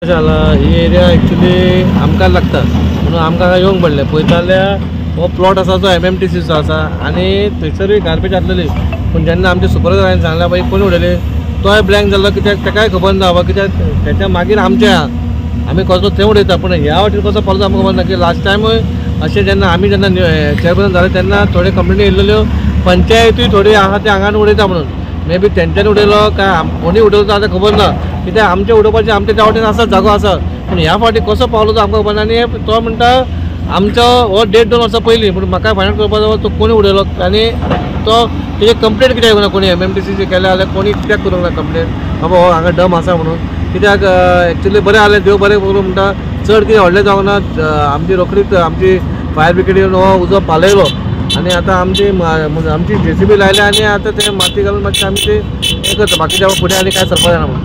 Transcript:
जाला ही area actually आमकां लागता म्हणून आमकां हांगा येवंक पडलें. पळयता जाल्यार हो प्लॉट आसा तो MMTCचो आसा आनी थंयसरूय गार्बेज आसलेली. पूण जेन्ना आमचे सुपरवायजरान सांगलें बाबा कोणी उडयली, तोय ब्लँक जालो कित्याक ताकाय खबर ना बाबा, कित्याक तेच्या मागीर आमचें आहा आमी कसो थंय उडयता. पूण ह्या वाटेन कसो पावलो आमकां खबर ना की लास्ट टायमूय अशें जेन्ना आमी जेन्ना चेअरपर्सन जाले तेन्ना थोड्यो कंप्लेनी येयल्ल्यो, पंचायतूय थोडी आहा ते हांगान उडयता म्हणून मे बी तेंच्यांनी उडयलो काय कोणी उडयलो तो आतां खबर ना, कित्याक आमचें उडोवपाचें आमच्या त्या वाटेन आसा जागो आसा, पूण ह्या फावटी कसो पावलो तो आमकां खबर ना. आनी तो म्हणटा आमचो हो 1.5-2 वर्सां पयलीं, पूण म्हाका फायंड आउट करपाक जाय तो कोणी उडयलो आनी तो तेजे कंप्लेन कित्याक येवना, कोणी MMTCचे केल्या जाल्यार कोणी कित्याक करूंक ना कंप्लेन बाबा हो हांगा डम आसा म्हणून. कित्याक एक्चुली बरें जालें, देव बरें करूं म्हणटा, चड कितें व्हडलें जावंक ना. आमची रोखडीच आमची फायर ब्रिगेड येवन हो उजो पालयलो आनी आतां आमची आमची JCB लायल्या आनी आतां ते माती घालून मातशें आमी ते हें करता, बाकीच्या फुडें आनी कांय सरपा जायना म्हणून.